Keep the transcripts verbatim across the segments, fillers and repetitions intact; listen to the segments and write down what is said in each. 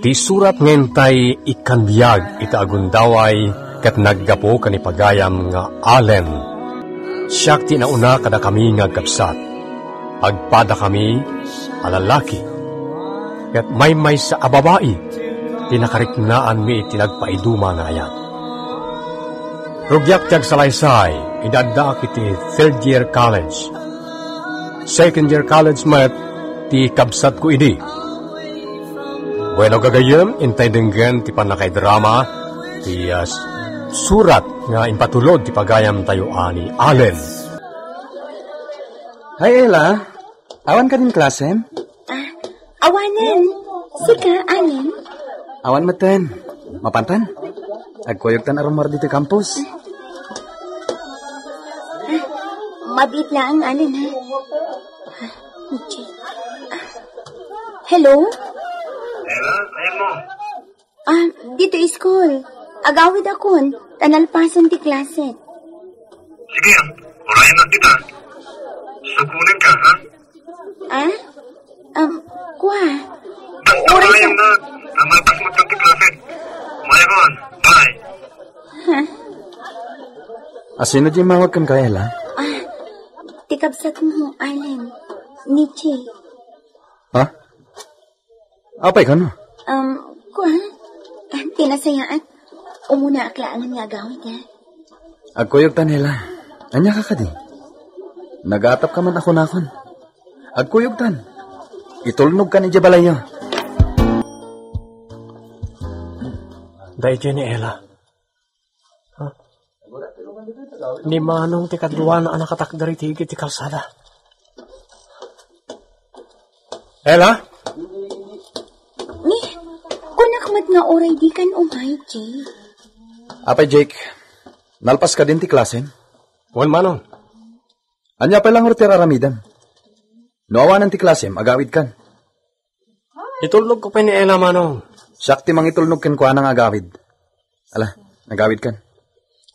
Ti surat nga intay ikkan biag iti agundaway ket naggapu ken ni pagayam nga Allen. Siak ti nauna kadakami nga agkabsat. Agpadakami a lalaki, ket maymaysa a babai ti nakariknaanmi iti nagpaiduma nga ayat. Rugiak ti agsalaysay, idi addaak iti third year college. Second year college met ti kabsatko idi. Bueno, gagayyem, intay denggen ti pannakaidrama ti, ah, surat nga impatulod ti pagayamtayo a ni Allen. Hi, Ella. Awan kadin klasem? Ah, awanen. Sika, Allen? Awan metten. Mapantan? Agkuyogtan a rummuar ditoy campus. Ah, mabiit laeng, Allen, ha? Ah, okay. Ah, hello? Ella, ayan mo. Ah, ditoy school. Agawidakon, ta nalpasen ti klase. Sige, urayen na kita. Sukunen ka, ha? Ah? Um, kua. Basta urayen na. Nalpas mo ti klase. Mayroon. Bye. Ha? Asino di mawag kan Kayla? Ah, ti kabsat mo, Allen. Ni Jay. Ha? Apay kano? Um, kua? Ah, ti nasayaat. Umunaak laengen nga agawid, ha? Agkuyogtan, Ella. Ania ka kadi? Nagatap ka man a kunakon. Agkuyogtan. Itulnog kan idiay balayyo. Daydiay ni Ella. Ha? Ni Manong ti kaduana a nakatakder iti igid ti kalsada. Ella? Ni, kunak met nga uray dikan umay, Jake. Apay, Jake, nalpas kadin ti klasem? Wen, Manong. Ania pay la ngarud ti ar-aramidem? No awanen ti klasem, agawidkan. Itulnogko pay ni Ella, Manong. Siak ti mangitulnog kenkuana nga agawid. Ala, agawidkan.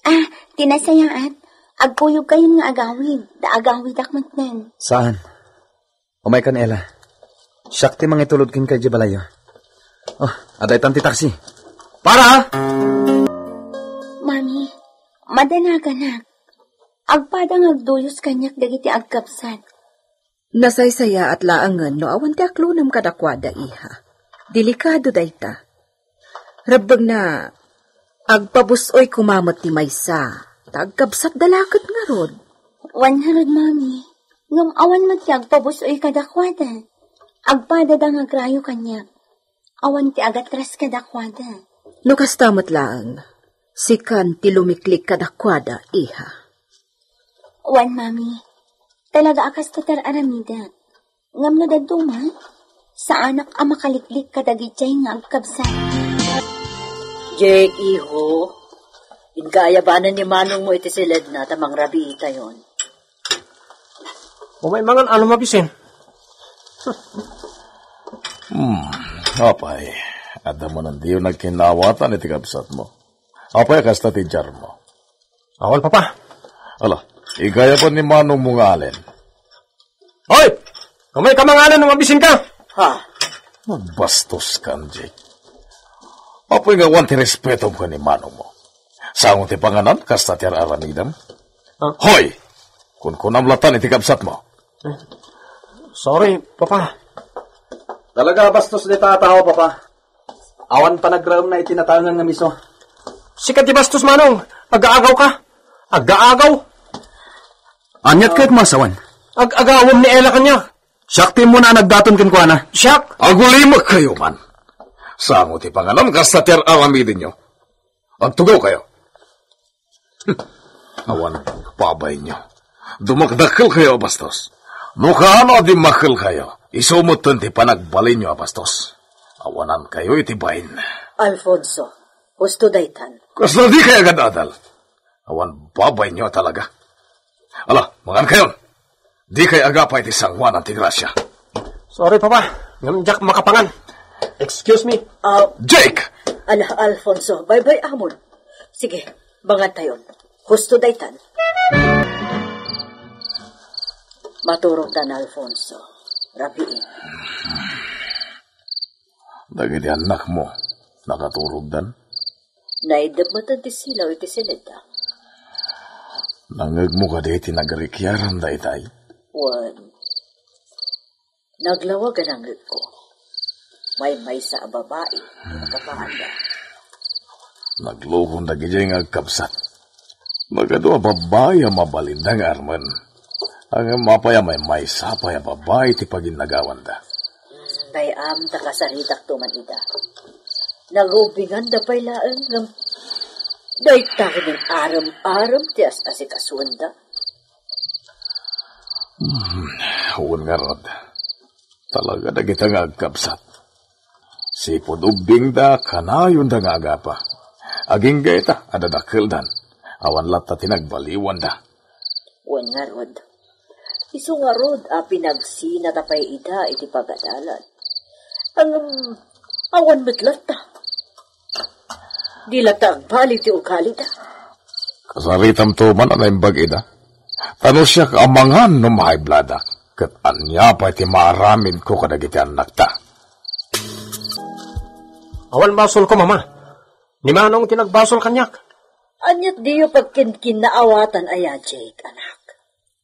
Ah, ti nasayaat, agkuyogkayon nga agawid, ta agawidak metten. Saan? Umaykan, Ella. Siak ti mangitulod kenka idiay balayyo. Oh, adda itan ti taxi. Para! Mami, madanaganak. Agpada nga agduyos kaniak dagiti agkabsat. Nasaysayaat laengen no awan ti aklonem kadakuada, iha. Delikado dayta. Rebbengna, agpabus-oy koma met ti maysa, ta agkabsatda la ket ngarud. Wen ngarud, Mami. Ngem awan met ti agpabus-oy kadakuada. Agpadada nga agrayo kaniak. Awan ti agatras kadakuada. No kasta met laeng, sikan ti lumiklik kadakuada, iha. Wen, Mami. Talaga a kasto ti ar-aramidek. Ngem no dadduma, saanak a makaliklik kadagiti nga agkabsat. Jake, iho, inka ayabanen ni manongmo iti siledna ta mangrabiitayon. Umay mangan, ano mabisin? Hmm, apay, adda manen diyo nagkinawatan iti kabsatmo. Apay, kasta ti diarmo? Awan, Papa. Ala, igayaban ni manongmo nga Allen. Hoy! Umay ka manganan no mabisin ka! Ha? Magbastos kan, Jake. Apay nga awan ti respetom ken ni manongmo. Sango ti panganan, kasta ti ar-aramidem. Ah. Hoy! Kunkunam latan iti kabsatmo. Sorry, Papa. Talaga, bastos dayta a tao, Papa. Awan panagraemna iti natangan nga miso. Sika ti bastos, Manong. Agaagaw ka. Agaagaw. Aniat ket masawan? Ag-agawem ni Ella kaniak. Siak ti immuna a nagdaton kenkuana. Siak? Agulimek kayo man. Sango ti panganan, kasta ti ar-aramidenyo. Agtugaw kayo. Awan babaynyo. Dumakdakkel kayo a bastos. No kaano a dimmakkel kayo, isu metten ti panagbalinyo a bastos. Awanan kayo iti bain. Alfonso, husto daytan. Kasla di kayo agad-adal. Awan babaynyo a talaga. Ala, mangan kayon. Di kay agapa iti sangoanan ti grasia. Sorry, Papa. Ngem diak makapangan. Excuse me. Ah, Jake! Ala, Alfonso, baybay-amon. Sige, mangantayon. Husto daytan. Maturogdan, Alfonso. Rabiin. Dagiti annakmo, nakaturogdan? Naiddep met ti silaw iti sinedda. Nangngegmo kadi ti nagrikiaran daytay? Wen, naglawag a nangngegko. Maymaysa a babai ti makapaanda. Naglukon dagidiay nga agkabsat. Nagadu a babai a mabalinda nga armen. Ngem apay a maymaysa pay a babai ti paginnagawanda? Bay-am ta kasaritakto man ida. Nagubinganda pay laeng ngem dayta ket arem-arem ti as-asikasuenda. Hmm, wen ngarud. Talaga dagita nga agkabsat. Sipud ubbingda, kanayonda nga agapa. Agingga ita a dadakkeldan. Awan latta ti nagbaliwanda. Wen ngarud, isu ngarud a pinagsinata pay ida iti pagadalan. Ngem awan met latta. Di latta agbali ti ugalida. Kasaritamto man a naimbag ida. Ta no siak a mangan no maibladak, ket ania pay ti maaramidko kadagiti annakta? Awan basolko, Mama. Ni Manong ti nagbasol kaniak. Aniat diyo pagkinkinnaawatan aya, Jake, anak?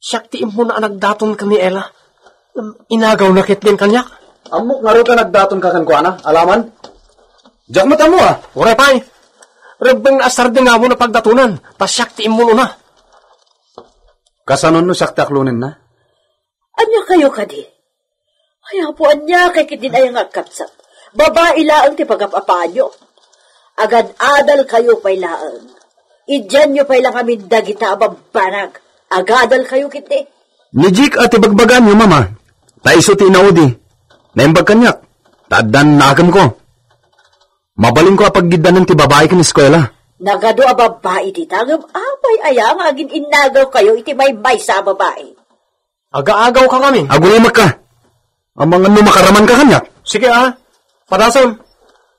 Siak ti immuna a nagdaton ken ni Ella. Inagawna ketdin kaniak. Ammok ngarud a nagdatonka kenkuana, alaman? Diak met ammo, a. Uray pay. Rebbengna a sardengamo no pagdatonan, ta siak ti immunona. Kasano no siak ti aklonenna? Ania kayo kadi? Ay, apo, ania kay ketdin aya nga agkabsat? Babai laeng ti pagap-apaanyo. Agad-adal kayo pay laeng. Idianyo pay la ngamin dagita a babbanag. Agadal kayo ketdi. Ni Jake a ti bagbagaanyo, Mama. Ta isu ti inaudi. Naimbag kaniak. Ta addan naakemko. Mabalinko a paggiddanen ti babai ken eskuela. Nagadu a babai dita, ngem apay aya nga agin-innagaw kayo iti maymaysa a babai? Agaagaw ka ngamin. Agulimekka. Amangan no makaraman ka kaniak. Sige, a. Padasem.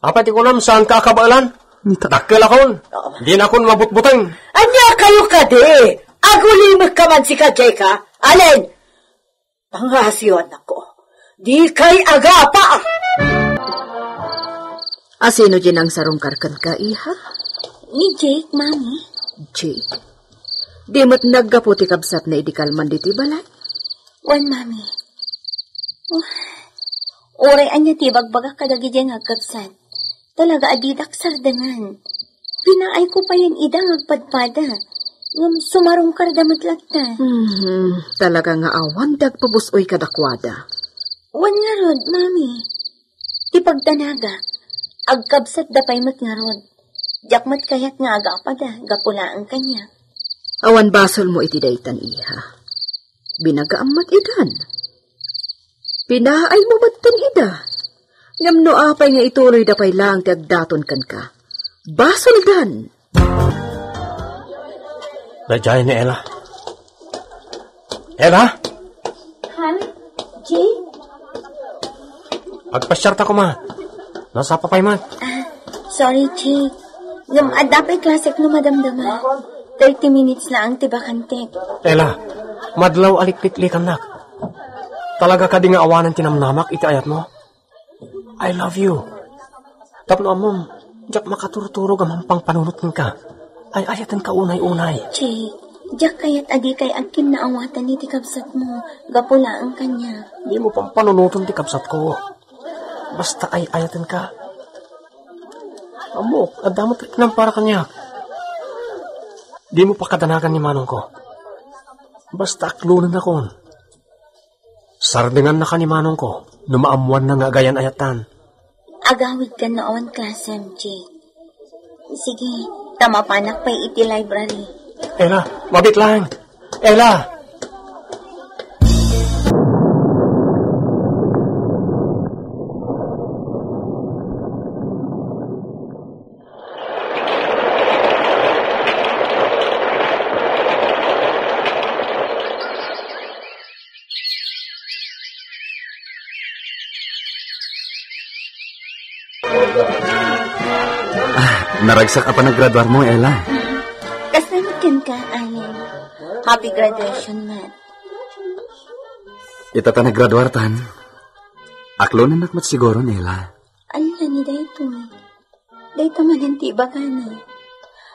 Apay ti kunam, saan ka akabaelan? Dakkel akon. Oo. Dinakon mabutbuteng. Ania kayo kadi? Agulimekka man sika, Jake, a. Alin? Pangasiyo, annakko. Dikay agapa. Asino diay nangsarungkar kenka, iha? Ni Jake, Mami. Jake? Di met naggapu ti kabsatna idi kalman ditoy balay? Wen, Mami. Uray ania ti ibagbagak kadagiti nga agkabsat. Talaga a didak sardengan. Pinaayko payen ida nga agpadpada. Ngem sumarungkarda met latta. Mhm, talaga nga awan ti agpabus-oy kadakuada. Wen ngarud, Mami. Ti pagdanaga, agkabsatda pay met ngarud. Diak met kayat nga agapada, gapu laeng kaniak. Awan basolmo iti daytan, iha. Binagaam met idan. Pinaaymo metten ida. Ngem no apay nga ituloyda pay laeng ti agdaton kenka, basoldan. Daydiay ni Ella. Ella? Han? Jake? Agpasiarta koma. Nasapa pay man. Ah, sorry, Jake. Ngem adda pay klasek no madamdama. Thirty minutes laeng ti bakantek. Ella, madlaw a likliklikannak. Talaga kadi nga awanen ti namnamak iti ayatmo? I love you. Tapno ammom, diak makaturturog a mampangpanunot kenka. Ay-ayatenka unay-unay. Jake, diak kayat a dikay agkinnaawatan iti kabsatmo, gapu laeng kaniak. Dimo pampanunoten ti kabsatko. Basta ay-ayatenka. Ammok, adda met ti kinam para kaniak. Dimo pakadanagan ni manongko. Basta aklonennakon. Sardengannaka ni manongko no maammoanna nga agayan-ayatan. Agawidkan no awan klasem, Jake. Sige, ta mapanak pay iti library. Ella, mabit laeng. Ella! Ah, naragsak a panagraduarmo, Ella. Kasla met kenka, Allen. Happy graduation, Matt. Ita ta naggraduartan, aklonennak met siguro, Ella. Allen, Ni daytoy. Dayta manen ti ibagana.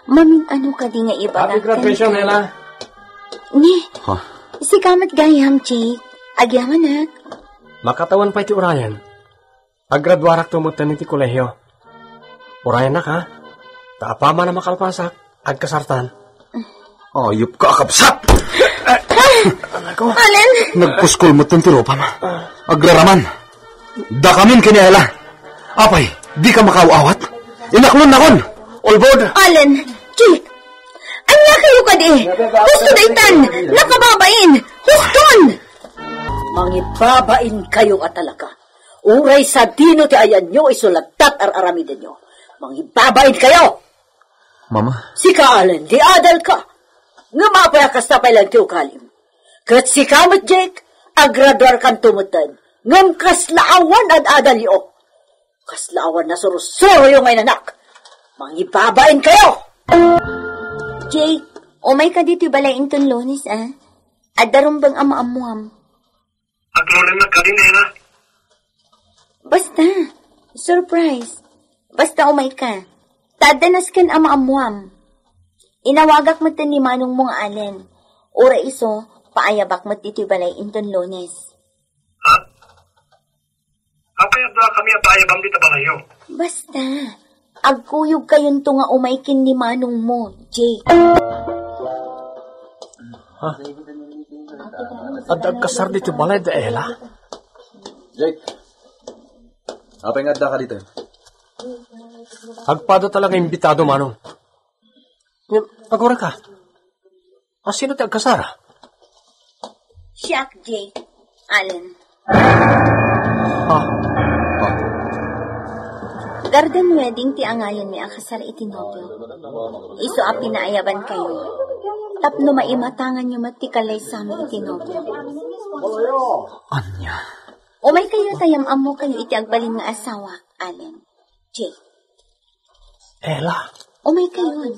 Mamin-ano kadi nga ibagak Happy graduation, kenka? Ella. Ni, Ha? Sika met gayam, Jake. Agyamanak. Makatawen pay ti urayen. Aggraduarakto metten iti kolehio. Urayennak, ha? Ta apaman a makalpasak, agkasartan. Ayup ka, kakabsat! Allen! Nagpuskol metten ti rupam. Agraraman. Dakamin ken ni Ella. Apay, dika makaaw-awat? Inaklonnakon! Ulbod! Allen, Jake, ania kayo kadi? Husto daytan! Nakababain! Huston! Mangibabain kayo a talaga. Uray sadino ti ayanyo, isu lattan ar-aramidenyo. Mangibabain kayo! Mama? Sika, Allen, di adal ka. Ngem apay a kasta pay laeng ti ugalim? Ket sika met, Jake, agraduarkanto metten. Ngem kasla awan ad-adalyo. Kasla awan nasursuro yo nga inanak. Mangibabain kayo! Jake, umay ka ditoy balay inton Lunes, a? Adda rumbeng a maammuam. Agmulennak kadi, Nena? Basta, surprise. Basta umay ka. Ta adda nasken a maammuam. Inawagak metten ni manongmo nga Allen. Uray isu, paayabak met ditoy balay inton Lunes. Ha? Apay adda kami a paayabam dita balayyo? Basta, agkuyog kayonto nga umay ken ni manongmo, Jake. Ha? Adda agkasar ditoy balay da Ella? Jake, apay nga adda ka ditoy? Agpada talaga imbitado, manong. Ngem, agura ka. Asino ti agkasar? Siak, Jake. Allen. Ah. Ah. Garden wedding ti angayanmi a kasar iti nobio. Isu a pinaayaban kayo. Tapno maimatanganyo met ti kalaysami iti nobio. Ania? Umay kayo ta yam-ammo kayo iti agbalin nga asawa, Allen. Jake. Ella. Umay kayon.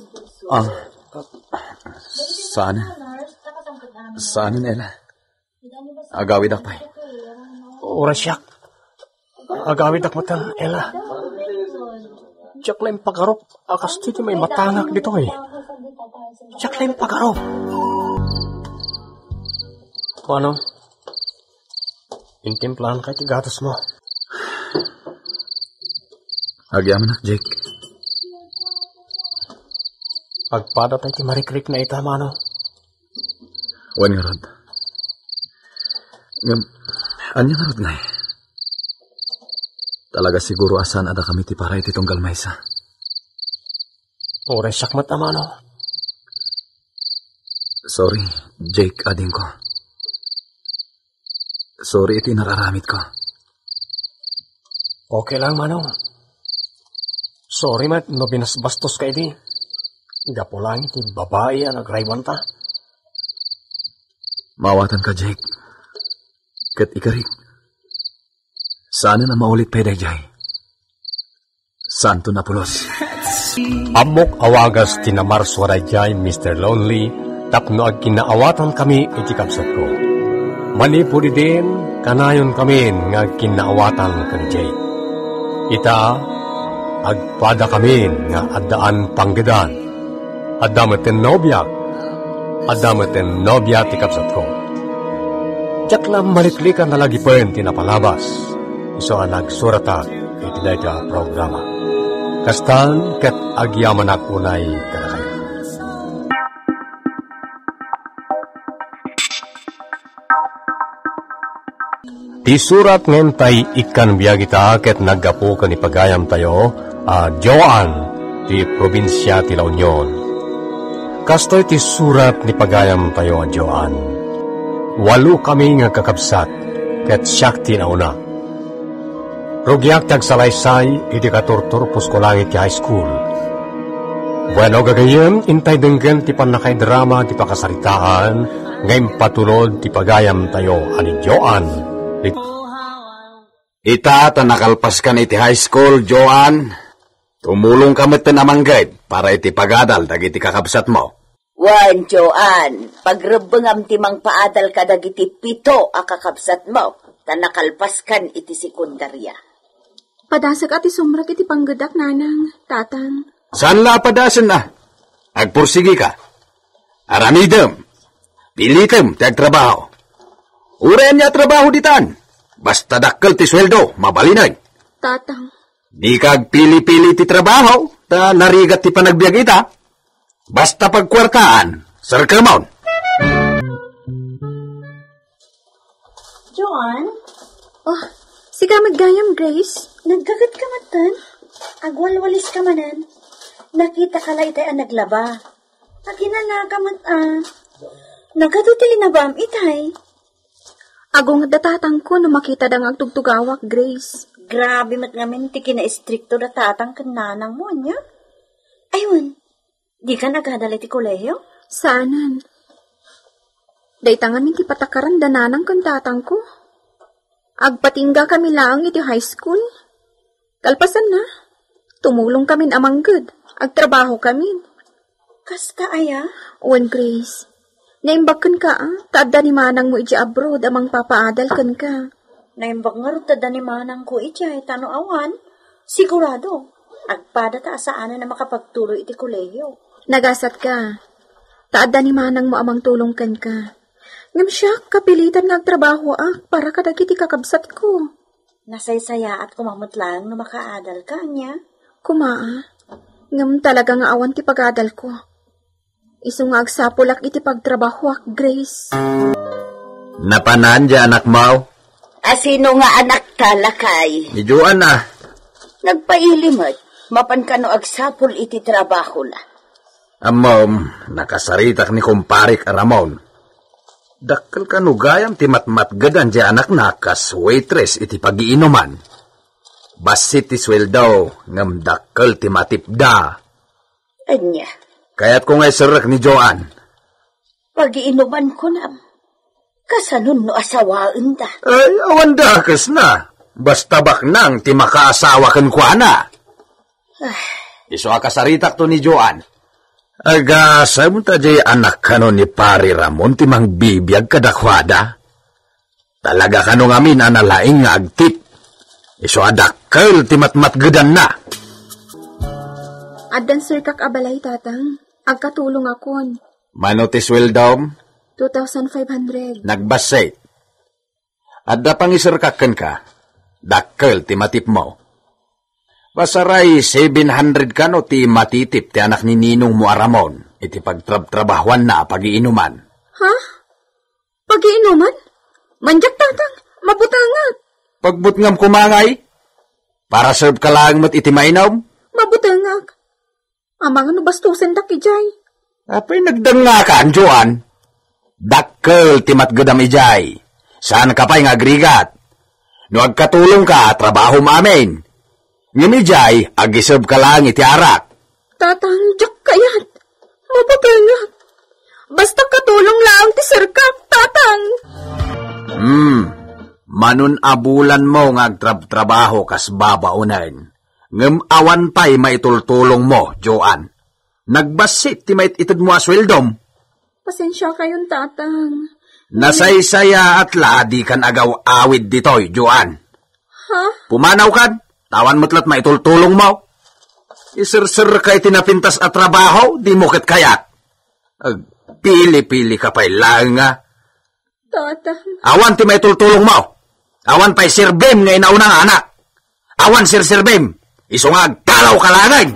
Ah, saan? Saan, Ella? Agawidak pay. Uray siak. Agawidak met, Ella. Diak la impagarup a kastoy ti maimatangak ditoy. Diak la impagarup. Kuano? Intimplaanka iti gatasmo. Agyamanak, Jake. Agpada tay ti marikrikna ita, mano? Wen ngarud. Ngem, ania ngarud ngay? Talaga siguro a saan a dakami ti para iti tunggal maysa. Uray siak met a mano. Sorry, Jake, adingko. Sorry iti inararamidko. Okay lang, Manong. Sorry met no binasbastoska idi. Gapu lang iti babai a nagraywanta. Maawatanka, Jake. Ket ikarik, saanen a maulit pay daydiay. Santo Napoles. Ammok a wagas ti namarsua daydiay, Mister Lonely, tapno agkinnaawatankami iti kabsatko. Manipud idin, kanayonkamin nga agkinnaawatan ken Jake. Ita, agpadakamin nga addaan panggedan. Adda met ti nobiak, adda met ti nobia ti kabsatko. Diak la maliklikan a lagipen ti napalabas, isu a nagsuratak iti dayta a programa. Kastan ket agyamanak unay kadakayo. Ti surat nga intay ikkan biag ita ket naggapu ken ni pagayamtayo a Joan ti probinsia ti La Union. Kastoy ti surat ni pagayamtayo a Joan. Walo kami nga kakabsat, ket siak ti nauna. Rugiak ti agsalaysay iti katurturpos ko lang iti high school. Bueno, gagayyem, intay denggen ti pannakaidrama ti pakasaritaan nga impatulod ti pagayamtayo a ni Joan. Ita ta nakalpaskan iti high school, Joan, tumulongka metten a mangged para iti pagadal dagiti kakabsatmo. Wen, Joan, pagrebbengam ti mangpaadal kadagiti pito a kakabsatmo, ta nakalpaskan iti sekundaria. Padasek a ti sumrek iti panggedak, nanang, tatang. Saan la a padasen a? Agpursigi ka. Aramidem. Pilitem ti agtrabaho. Uray ania a trabaho ditan. Basta dakkel ti sueldo, mabalinen. Tatang. Dika agpili-pili ti trabaho, ta narigat ti panagbiag ita. Basta pagkuartaan, serkemon. Joan? Oh, sika met gayam, Grace? Naggaget ka met ten? Agwalwalis ka manen? Nakita ka la itay a naglaba. Aginana ka met a. Nagadu ti linabaam itay. Agunget da tatangko no makita da nga agtugtugawak, Grace. Grabe met ngamin ti kinaistrikto da tatang ken nanang mo, ania? Aywan, di ka nagadal iti kolehio? Saanen. Dayta ngamin ti patakaran da nanang ken tatangko. Agpatingga kami laeng iti high school. Kalpasanna, tumulong kamin a mangged. Agtrabaho kamin. Kasta aya? Wen, Grace. Naimbag kenka, a, ta adda ni manangmo idiay abroad a mangpapaadal kenka. Naimbag ngarud ta adda ni manangko idiay, ta no awan, sigurado, agpada ta a saanen a makapagtuloy iti kolehio. Nagasat ka, ta adda ni manangmo a mangtulong kenka. Ngem siak, kapilitan nga agtrabahoak para kadagiti kakabsatko. Nasaysayaat koma met laeng no makaadal ka, ania? Koma, a. Ngem talaga nga awan ti pagadalko. Isu nga agsapulak iti pagtrabahoak, Grace. Napanan diay anakmo? A, sino nga anakta, lakay? Ni Joan a. Nagpaili met, mapan kano agsapul iti trabaho la. Ammom, nakasaritak ni kumparek a Ramon. Dakkel kano gayam ti matmatgedan diay anakna kas waitress iti pagiinuman. Bassit ti sueldo, ngem dakkel ti matipda. Ania? Kayatko nga iserrek ni Joan. Pagiinuman kunam. Kasanon no asawaenda? Ay, awan dakesna. Basta baknang ti makaasawa kenkuana. Ah. Isu a kasaritakto ni Joan. Agasem ta diay anak kano ni Pari Ramon ti mangbibiag kadakuada. Talaga kano ngamin a nalaing nga agtip. Isu a dakkel ti matmatgedanna. Addan serkak a balay, tatang. Agkatulongakon. Mano ti sueldom? Two thousand five hundred. Nagbassit. Adda pangiserkak kenka. Dakkel ti matipmo. Pasaray seven hundred kano ti matitip ti anak ni ninongmo a Ramon iti pagtrabtrabahoanna a pagiinuman. Ha? Pagiinuman? Mandiak, tatang, mabutengak. Pagbutngam koma ngay. Para serve ka laeng met iti mainom. Mabutengak. Amangan no bastosendak idiay. Apay nagdengngakan, Joan? Dakkel ti matgedam idiay. Saan ka pay nga agrigat. No agkatulong ka, trabahom amin. Ngem idiay, agiseb ka laeng iti arak. Tatang, diak kayat. Mabutengak. Basta katulong laeng ti serkak, tatang. Hmm, manun a bulan mo nga agtrabtrabaho kas babaonen. Ngem awan pay maitultulong mo, Joan. Nagbassit ti mait-ited mo a sueldom. Pasensia kayon, tatang. Nasaysayaat la a dikan agaw-awid ditoy, Joan. Ha? Pumanaw kan, ta awan met la't maitultulong mo. Iserser ka iti napintas a trabaho, di mo ket kayat. Agpili-pili ka pay laeng nga. Tatang. Awan ti maitultulong mo. Awan pay serbem nga inauna nga anak. Awan serserbem. Isu nga agtalaw ka laeng.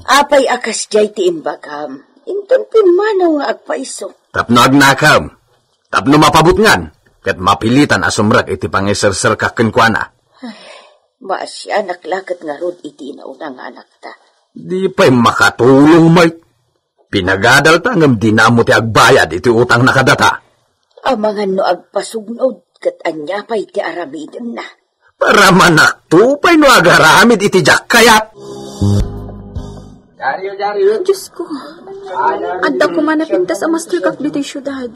Apay a kasdiay ti imbagam? Inton pimmanaw nga agpaiso. Tapno agnakam. Tapno mapabutngan. Ket mapilitan a sumrek iti pangiserserkak kenkuana. Ay, maasianak la ket ngarud iti inauna nga anakta. Di pay makatulong, Mike. Pinagadalta ngem dina ammo ti agbayad iti utangna kadata. Amangan no agpasugnud, ket ania pay ti aramidemna? Para manakto pay no agaramid iti diak kayat. Diosko, adda koma napintas a masterkak ditoy siudad.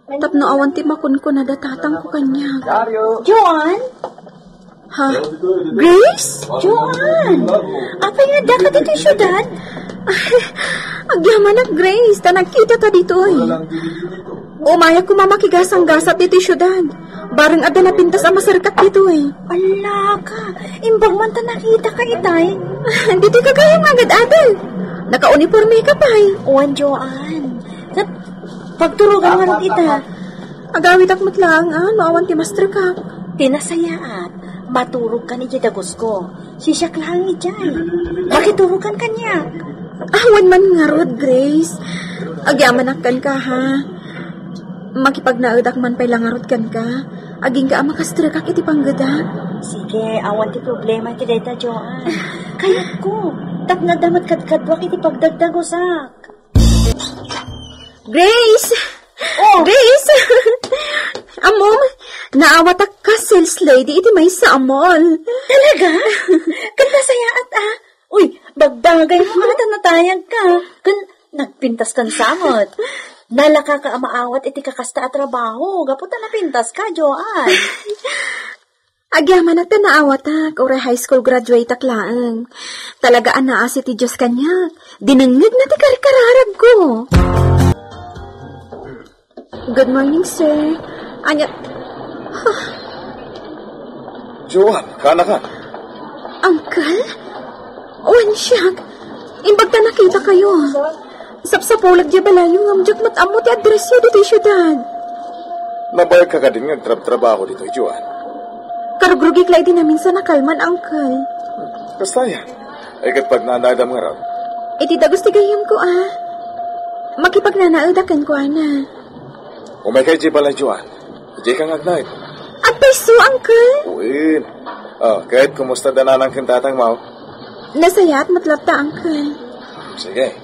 Tapno awan ti makunkunada tatangko kaniak. Joan? Ha? Grace? Joan! Apay nga adda ka ditoy siudad? Ay, agyamanak, Grace, ta nagkita ka ditoy. Umayak koma makigasanggasat ditoy siudad. Bareng adda napintas a maserkak ditoy. Ala ka, imbag man ta nakita ka itay. Ditoy ka gayam nga agad-adal. Nakauniporme ka pay. Wen, Joan. Ket pagturogan nga rod ita. Agawidak met laeng, a, no awan ti masterkak. Ti nasayaat, maturog kan iti dagusko. Siak laeng idiay. Makiturog kan kaniak. Awan man ngarud, Grace. Agyamanak kenka, ha? Makipagnaedak man pay la ngarud kenka. Agingga a makastrikak iti panggedak. Sige, awan ti problema iti dayta, Joan. Kayatko. Tapno adda met kadkaduak iti pagdagdagusak. Grace! Oh! Grace! Ammom, naawatak kas sales lady iti maysa a mall. Talaga? Ket nasayaat, a? Uy, bagbagay mo ata natayag ka. Ken nagpintas kan samot. Nalaka ka a maawat iti kakasta a trabaho. Gapu ta napintas ka, Joan. Agyamanak ta naawatak, uray high school graduate-ak laeng. Talaga a naasi ti Dios kaniak. Dinengngegna ti karkararagko. Good morning, sir. Anya, Joan, kaanakan. Uncle? Wen, siak. Imbag ta nakita kayo. Sapsapulag diay balayyo ngem diak met ammo ti addressyo ditoy siudad. Nabayag ka kadin nga agtrabtrabaho ditoy, Joan? Karugrugik la idi naminsan a kalman, Uncle. Kasta aya? Ay, ket pagnanaydam ngarud. Iti dagus ti gayyemko, a. Makipagnanaedak kenkuana. Umayka idiay balay, Joan. Idiay ka nga agnaed. Agpayso, Uncle? Wen. Oh, ket kumusta da nanang ken tatangmo? Nasayaat met latta, Uncle. Sige.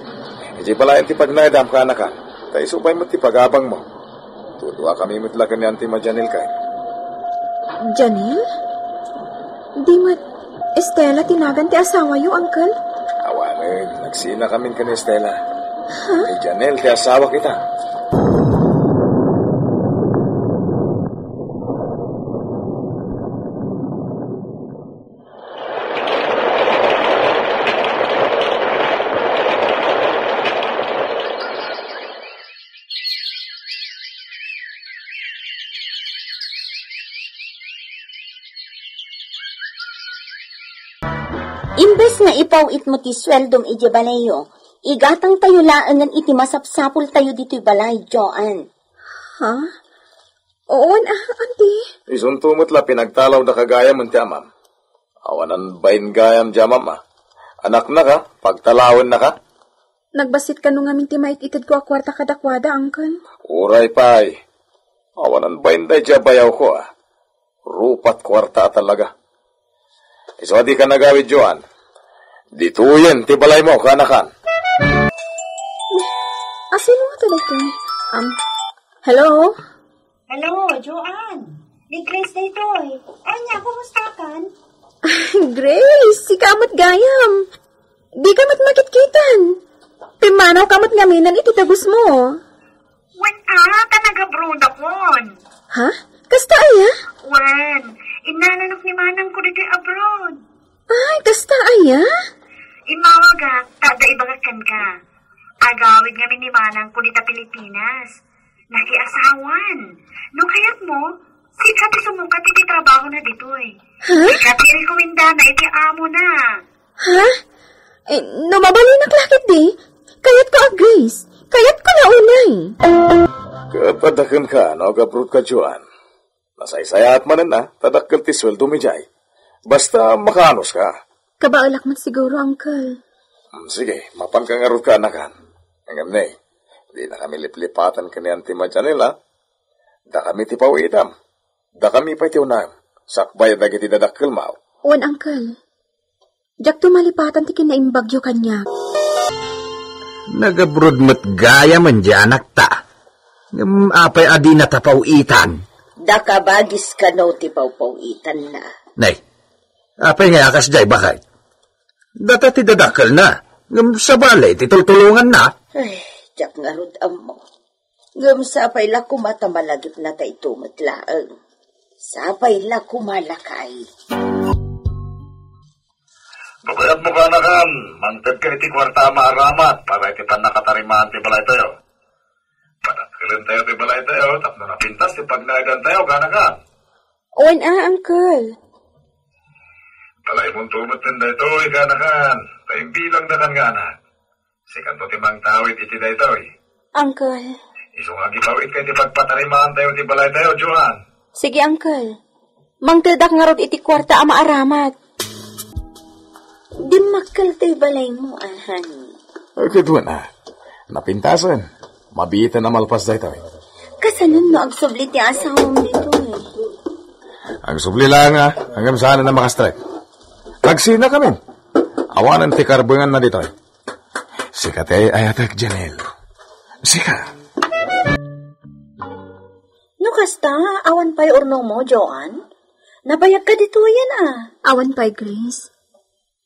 Idiay balay ti pagnaedam, kaanakan. Ta isu pay met ti pagabangmo. Tuduakami met la ken ni Auntie Majanel kay. Janel? Di met Estela ti nagan ti asawayo, Uncle? Awanen, nagsinakamin ken ni Estela. Ha? Ni Janel ti asawak ita. Imbes nga ipaw-itmo ti sueldom idiay balayyo, igatangtayo laengen iti masapsapultayo ditoy balay, Joan. Ha? Wen, a, Auntie. Isunto met la pinagtalawda ka gayam ti amam. Awanan bain gayam diay amam, a. Anaknaka, pagtalawennaka. Nagbassit kano ngamin ti mait-itedko a kuarta kadakuada, Uncle? Uray pay. Awanan bain daydiay a bayawko, a. Rupat kuarta a talaga. Isu a dika nagawid, Joan. Ditoyen ti balaymo, kaanakan. Asino nga talaga? Um, hello? Hello, Joan. Ni Grace daytoy. Ania, kumustakan? Grace, sika met gayam. Dika met makitkitan. Pimmanaw ka met ngamin iti dagusmo. Wen, a, ta nag-abroad akon. Ha? Kasta aya? Wen, innalanak ni manangko ditoy abroad. Ay, kasta aya? Immawagak, ta adda ibagak kenka. Agawid ngamin ni manangko dita Pilipinas. Nakiasawan. No kayatmo, sika ti sumukat iti trabahona ditoy. Ha? Sika ti rekomendana iti amona. Ha? Eh, no mabalinak la ketdi, kayatko a Grace. Kayatko la unay. Ket adda kenka no agabroadka, Joan. Nasaysayaat manen a, ta dakkel ti sueldom idiay. Basta makaanuska. Kabaelak met siguro, Uncle. Hmm, sige, mapanka ngarud, kaanakan. Ngem ne, dinakami liplipatan ken ni Auntie Majanel, a. Dakami ti paw-itam. Dakami pay ti unaem, sakbay dagiti dadakkelmo. Wen, Uncle. Diakto malipatan ti kinaimbagyo kaniak. Nagabroad met gayam diay anakta. Ngem apay a dinata paw-itan? Daka bagis kano ti pawpaw-itanna. Nay, apay nga a kasdiay, baket? Data ti dadakkelna, ngem sabali ti tultulonganna. Ay, diak ngarud ammo. Ngem sapay la koma ta malagipna daytoy met laeng. Sapay la koma, lakay. No kayatmo, kaanakan, mangtedka iti kuarta a maaramat para iti pannakatarimaan ti balaytayo. Padakkelentayo ti balaytayo tapno napintas ti pagnaedantayo, kaanakan. Wen a, Uncle. Balaymonto metten daytoy, kaanakan. Ta imbilangdakan nga anak. Sikanto ti mangtawid iti daytoy. Uncle. Isu nga agipawidka iti pagpatarimaantayo ti balaytayo, Joan. Sige, Uncle. Mangtedak ngarud iti kuarta a maaramat. Dimmakkel ti balaymo, a, honey. Ket wen a. Napintasen. Mabiiten a malpas daytoy. Kasano no agsubli ti asawam ditoy? Agsubli laeng a, ngem saan a makastrek. Agsinakamin. Awanen ti karbenganna ditoy. Sika ti ay-ayatek, Janelle. Sika. No kasta, awan pay urnongmo, Joan? Nabayagka ditoyen a. Awan pay, Grace.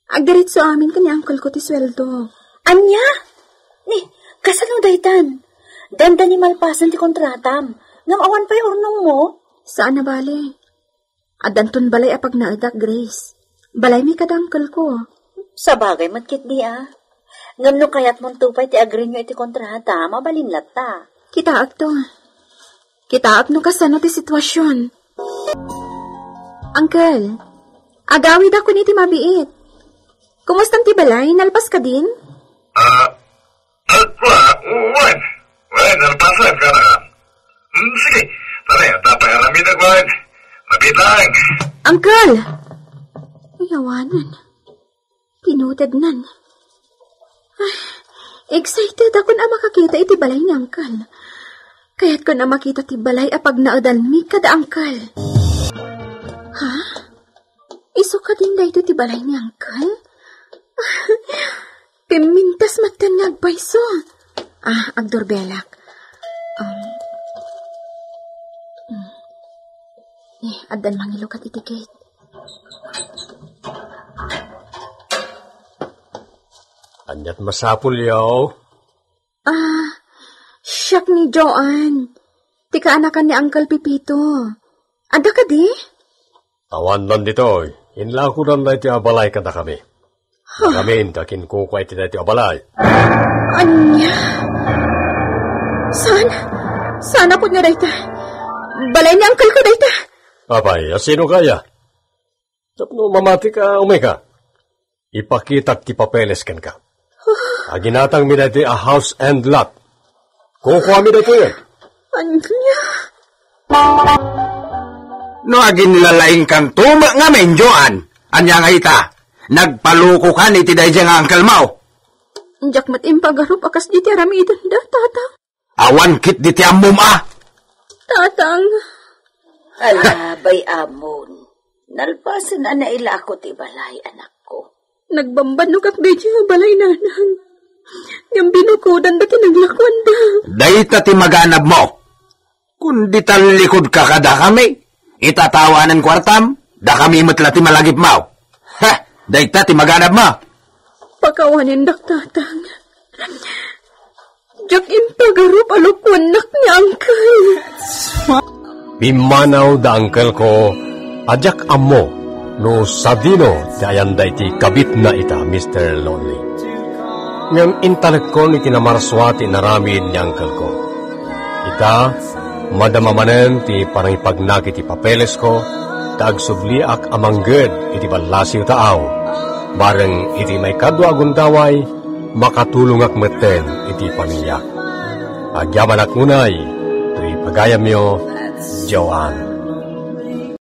Agdiretso amin ken ni uncle ko ti sueldo. Ania? Ni, kasano daytan? Dandani malpasen ti kontratam. Ngem awan pay urnongmo? Saan a bale. Addanton balay a pagnaedak, Grace. Balaymi kada uncle ko. Sabagay met ketdi a. Ngem no kayatmonto pay ti agrinyo iti kontrata, mabalin latta. Kitaekto. Kitaek no kasano ti situasion. Uncle, agawidak iti mabiit. Kumustan ti balay? Nalpas kadin? Ah, ah, wa-, wen. Wen, nalpasen, kanak. Hmm, sige, tara, ta pay aramidek wen. Mabiit laeng. Uncle! Ay, awanen. Tinutednan. Ah, excited ako a makakita iti balay ni Uncle. Kayatko a makita ti balay a pagnaedanmi kada Uncle. Ha? Isu kadin daytoy ti balay ni Uncle? Pimmintas metten nga agpayso. Ah, agdurbelak. Um, hmm. Eh, addan mangilukat iti gate. Aniat masapulyo? Ah, siak ni Joan. Ti kaanakan ni Uncle Pepito. Adda kadi? Awan man ditoy. Inlakodan daytoy a balay kadakami. Huh. Dakami inta kinkukua iti daytoy a balay. Ania? Saan? Saan a pudno dayta? Balay ni Uncle ko dayta. Apay, a sino kaya? Tapno mamatika, umika. Ipakitak ti papeles kenka. Aginatangmi daytoy a house and lot. Kukuami daytoy. Ania? No aginlalaingkanto met ngamin, Joan, ania nga ita? Nagpalokokan iti daydiay nga uncle mo. Diak met impagarup a kasdi ti aramidenda, Tatang. Awan ketdi ti ammom a. Tatang. Ala, bay-amon. Nalpasen a nailako ti balay, anakko. Nagbambannogak daydiay a balay, Nanang. Ngem binukodanda ti naglakuanda. Dayta ti maganabmo. Kundi tallikudka kadakami, itatawanen kuartam, dakami met la ti malagipmo. Ha! Dayta ti maganabmo. Pakawanendak, Tatang. Diak impagarup a lokoannak ni Uncle. Pimmanaw da uncle ko a diak ammo no sadino ti ayanda iti kabitna ita, Mister Lonely. Ngem intalekkon iti namarsua ti inaramid ni uncle ko. Ita, madama manen ti panangipagnak iti papelesko, ta agsubliak a mangged iti ballasiw taaw. Bareng iti maikadua a gundaway, makatulongak metten iti pamiliak. Agyamanak unay, ti pagayamyo, Joanne.